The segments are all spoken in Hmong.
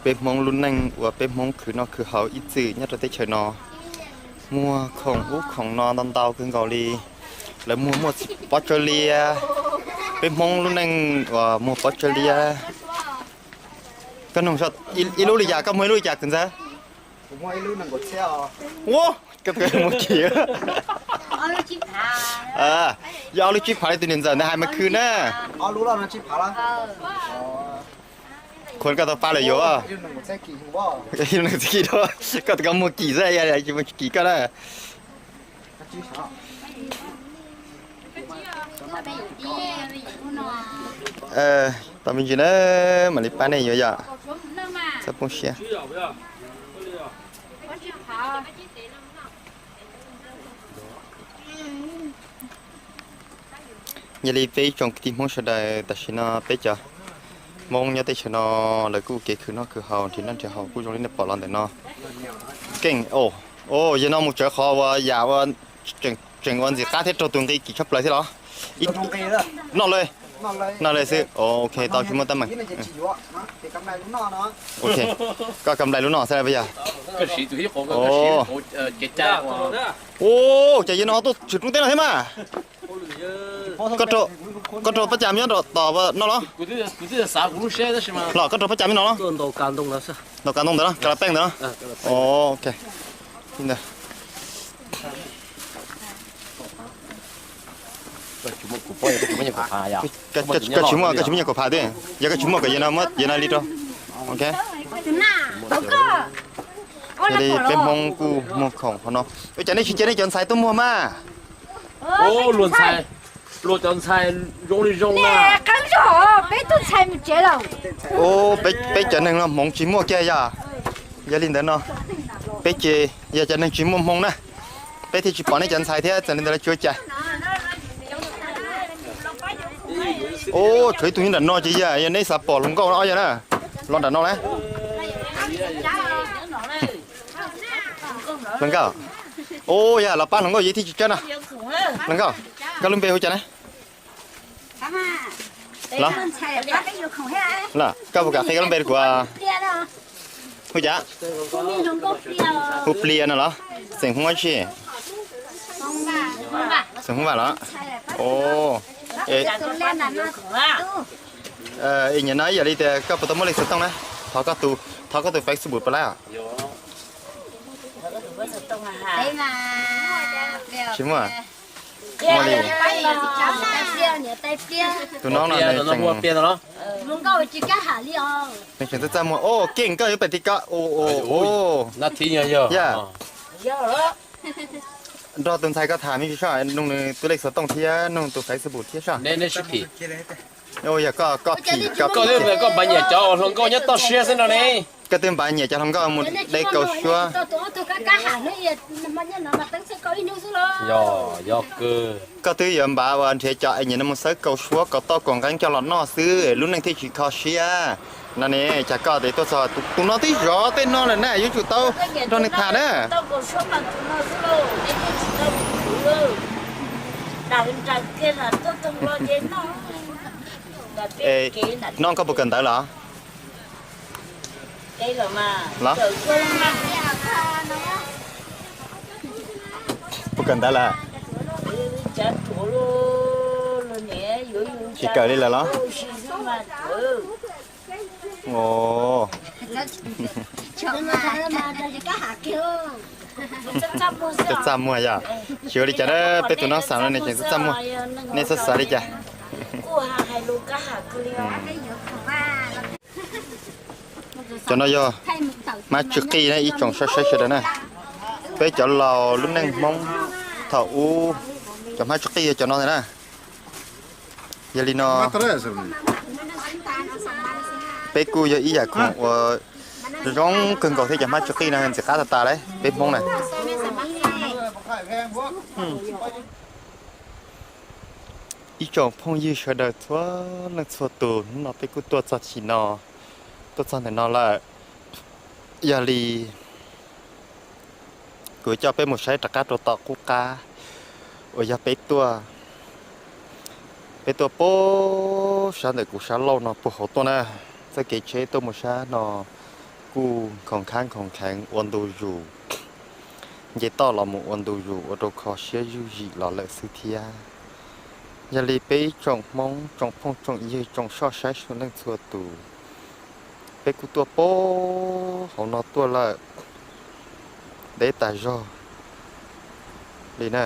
Peb Hmoob lub neej uas peb Hmoob khwv noj khwv haus ib txwm nyob rau teb chaws no, muag khoom ub khoom no ntau ntau kawg nkaus li. Lawv muag muaj pob tsawg liab, peb Hmoob lub neej uas muag pob tsawg liab. Koj nug ib lub li cas, koj muag ib lub li cas kwv ntxawg? Ua, koj muag kim. Yog ob lub tsib phav li tus niam ntxawm ntawd hais mas khwv na. Khuv koj tau pab lawm yuav. Koj muag kim xwb, tsis muag kim koj na. Tau me ntsis na, mam li pab nej yuav yom. Txhob poob siab. Yog li peb ib tsoom kwv tij Hmoob sawv daws, tam sim no peb cov Hmoob nyob teb chaws no lawv kuj kev khwv noj khwv haus nrhiav noj nrhiav haus kuj zoo li nej pom los ntawm no. Keej, o, yog no mus tsawv qhov uas yam uas tseem ua ntxim qab thiab raug tus nqi kim tshaj plaws thiab los? Noj li, noj li xwb. Ok, tau tsis muaj teeb meem. Koj kam nplai lub no xwb puas yog? Ua, cas yog no tuaj tshwm rooj teb no thiab mas. Koj raug pob cas nyob tom no los? Los koj raug pob cas nyob no los? Ntaus kav ntoo ntawd los, kav la peej ntawd los? Ok. Koj tsis muaj, koj tsis muaj nyuag kaum phav thiab, yog koj tsis muaj kom yawg no li rau. Ok. Yog li peb Hmoob kuj muag khoom qhov no. Ua cas nej tsis cia nej cov ntxhais tuaj muag mas? Luag cov ntxhais zoo li zoo na. Peb cov neeg no hmoov tsis muaj kiag yog. Yog li ntawd no, peb ces yog cov neeg tsis muaj hmoo na, peb thiaj tsis pom nej cov ntxhais thiab txawm li ntawd lawv tsis ua cas. Ub, tshuav ib tug nyob nram no ces yog, yog neb xav pom hluas nkauj no yog na, los nram no na. Hluas nkauj, ub, yog los pab hluas nkauj yus thiaj tsis tsawg no. Hluas nkauj, koj lub npe hu cas na? Los, koj puas kam qhia koj lub npe rau kuv? Hu cas? Hu Plia no los? Xeem Hmoob tsi? Xeem Hmoob Vaj los? Nim no ib yam li tias koj puas tau muaj lej xov tooj na? Thov koj tus Facebook puas laib os? Tsis muaj. Muaj li. Tus no nws tseem txaj txaj muag. O, keej, koj yuav pem tim ko. Yog nrog tus ntxhais koj tham me ntsis soj, nug nws tus lej xov tooj thiab nug tus Facebook thiab soj. Yog koj, koj phim, koj npaj nyiam cov hluas nkauj nyob toj siab xwb no ne. Koj twb npaj nyiam cov hluas nkauj mus de kaus suab. Koj twb yuav npaj ua nrhiav cov es nyiam no mus xawb kaus suab kom tau kom nqeeb coj los noj xwb, lub neej thiaj tsis kho siab. No ne, cas koj es tuaj txog tus no twb zov tej no lawm na, yuav tsum tau nrog nws tham na. Nov koj puas kawm ntawv los? Los? Puas kawm ntawv lawm? Tsis kawm li lawm los? Txaj txaj muag yog. Tsis ua li cas, peb tus no xav no nej tseem txaj txaj muag. Nej txhob xav li cas. Cov no yog hmab tsw qij na ib tsoom saib sawv daws na. Peb cov laus lub neej Hmoob thaum ub, cov hmab tsw qij yog cov no ntag na. Yog li no, peb kuj yog ib yam khoom uas zoo kawg nkaus thiab, cov hmab tsw qij no ntxim qab tas tas li peb Hmoob na. Ib tsoom phooj ywg sawv daws txhua leej txhua tus, hnub no peb kuj tuaj txog txim no, tuaj txog ntawm no lawm. Yog li kuv coj peb mus saib rov qab rau tom qub qab uas yog peb tuaj, peb tuaj puag sab ntawm kuv sab laug no puag hauv tuaj na. Txoj kev tsheb tuaj mus sab no kuj nkhaus khab nkhaus kheev ua ntu zus, nce toj los mus ua ntu zus ua rau kho siab zuj zim los lawm xwb thiab. Yog li peb ib tsoom Hmoob tsoom phooj tsoom ywg tsoom soj saib txhua leej txhua tus, peb kuj tuaj pab hauv no tuaj lawm, deb tas zog li na.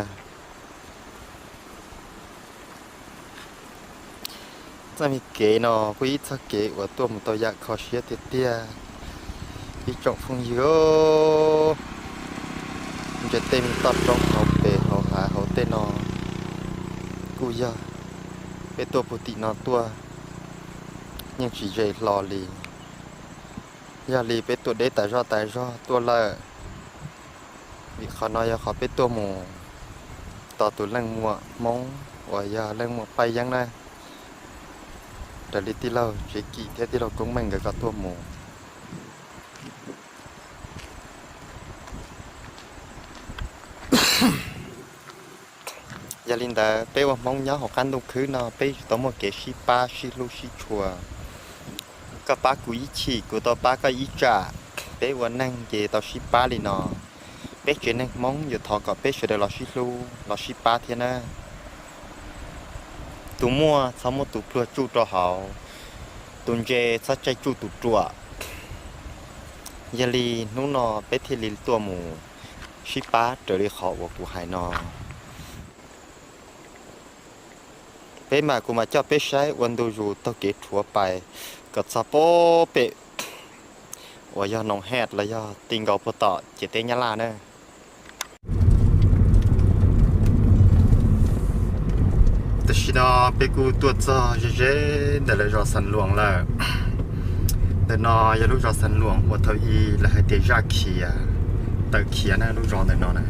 Txoj me kev no kuj ib txoj kev uas tuaj mus tau yam kho siab tiag tiag. Ib tsoom phooj ywg, ntsia tej me toj roob hauv pes hauv hav hauv tej no kuj yog peb tuaj puag tim no tuaj yeej tsis ze hlo li. Yog li peb tuaj deb tas zog tas zog tuaj lawm, vim qhov no yog qhov peb tuaj mus tos tus leej muam Hmoob uas yog leej muam Paj Yeeb na, raws li tij laug Tsev Kim thiab tij laug Koob Meej nkawd kom tuaj mus. Yog li ntawd peb ua Hmoob nyob hauv qab ntuj khwb no peb yuav tsum tau muaj kev sib pab sib hlub sib tshua. Koj pab kuv ib chim kuv tau pab koj ib tsam, peb ua neeg ces tau sib pab li no. Peb tsev neeg Hmoob yuav thov kom peb sawv daws los sib hlub los sib pab thiab na. Tus muaj txhob muab tus pluag tsuj rau hauv, tus ntse txhob caij tsuj tus ruam. Yog li hnub no peb thiaj li tuaj mus sib pab raws li qhov uas kuv hais no. Peb mas kuv mam coj peb saib ua ntu zus taug kev rhuav pais kom txog pem uas yog Noov Hej los yog ti nkaus puag tom ciam teb Nyab Laj na. Tam sim no peb kuj tuaj txog ze ze ntawm lawv zos Xas Luas lawm. Ntawm no yog lub zos Xas Luas uas thaum ub lawv hais tias zaj khiav, tawm khiav na lub zos ntawm no na.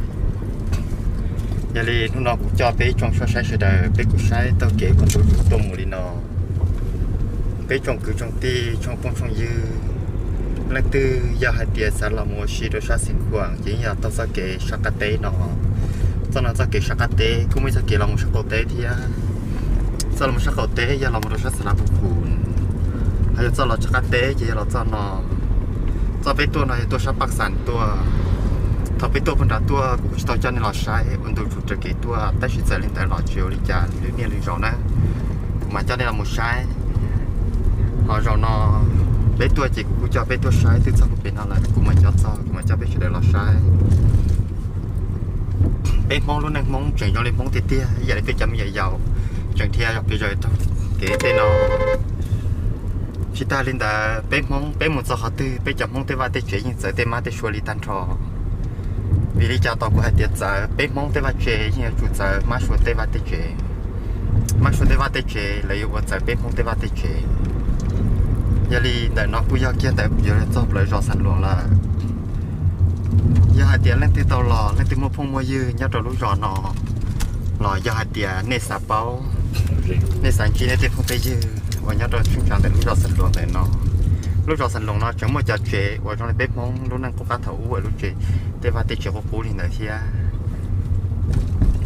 Yog li hnub no kuv coj peb tsoom soj saib sawv daws peb kuj saib taug kev ua ntu zus tuaj mus li no. Peb tsoom kwv tsoom tij tsoom phooj tsoom ywg, leej twg yog hais tias xav los mus ua si rau sab Xeev Khuam ces yeej yog taug txoj kev sab qab teb no. Txoj no txoj kev sab qab teb kuj muaj ib txoj kev los mus sab qaum teb thiab. Txoj los mus sab qaum teb yog los mus rau sab Xas Las Phu Khus, ho yog txoj los sab qab teb ces yog los txoj no. Txoj peb tuaj no yog tuaj sab Paj Xas tuaj. Thaum peb tuaj puag nrad tuaj kuv kuj tsis tau coj nej los saib ua ntu zus raws kev tuaj, tab sis txawm li ntawd los tsis ua li cas, lwm niaj lwm zaus na kuv mam coj nej los mus saib. Ho zaum no peb tuaj ces kuv kuj coj peb tuaj saib twb txog puag pem no lawm, kuv mam coj txog kuv mam coj peb sawv daws los saib. Peb Hmoob lub neej Hmoob tseem zoo li Hmoob tiag tiag ib yam li peb cov me nyuam yaus tseem dhia zog pes zog taug kev tej no. Tsis tag li ntawd peb Hmoob peb mus txog qhov twg peb cov Hmoob tej vaj tej tsev yeej txawv tej mab tej sua li tag nrho. Vim li cas tau kuv hais tias txawv? Peb Hmoob tej vaj tsev yeej yuav tsum txawv mab sua tej vaj tej tsev. Mab sua tej vaj tej tsev lawv yuav ua txawv peb Hmoob tej vaj tej tsev. Yog li ntawm no kuj yog kiag ntawm yuav txog plawv zos Xas Luas lawm. Yog hais tias leej twg tau los, leej twg muaj phooj muaj ywg nyob rau lub zos no, los yog hais tias nej xav paub, nej xav ntsib nej tej phooj tej ywg uas nyob rau tseem tsam ntawm lub zos Xas Luas ntawm no, lub zos Xas Luas no tseem muaj cov tsev uas zoo li peb Hmoob lub neej qub qab thaum ub uas lub tsev, tej vaj tej tsev qub qub li ntawd thiab.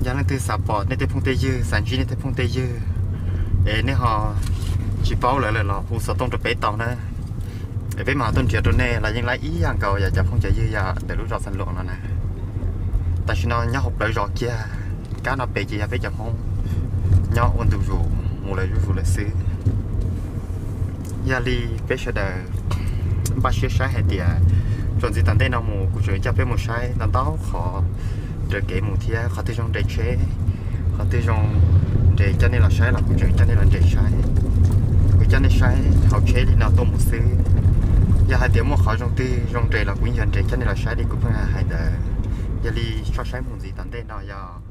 Yog leej twg xav pom nej tej phooj tej ywg, xav ntsib nej tej phooj tej ywg, es nej ho tsis paub lawv lawm los hu xov tooj rau peb tau na. Es peb mam tuaj nrhiav rau nej los yeej laib ib yam nkaus yog cov phooj cov ywg yog ntawm lub zos Xas Luas no na. Tam sim no nyob hauv plawv zos kiag, kab no pem ces yog peb cov Hmoob nyob ua ntu zus mus lawm zuj zus lawm xwb. Yog li peb sawv daws npaj siab saib hais tias txuas ntxiv tom ntej no mus kuv tseem coj peb mus saib ntau ntau qhov raws kev mus thiab, qhov twg zoo nres tsheb, qhov twg zoo nres coj nej los saib los kuv tseem coj nej los nres saib. Kuv coj nej saib hauv tsheb li no tuaj mus xwb. Yog hais tias muaj qhov zoo twg zoo nres los kuv yeej yuav nres coj nej los saib li kuv pheej hais ntawd. Yog li soj saib mus ntxiv tom ntej no yog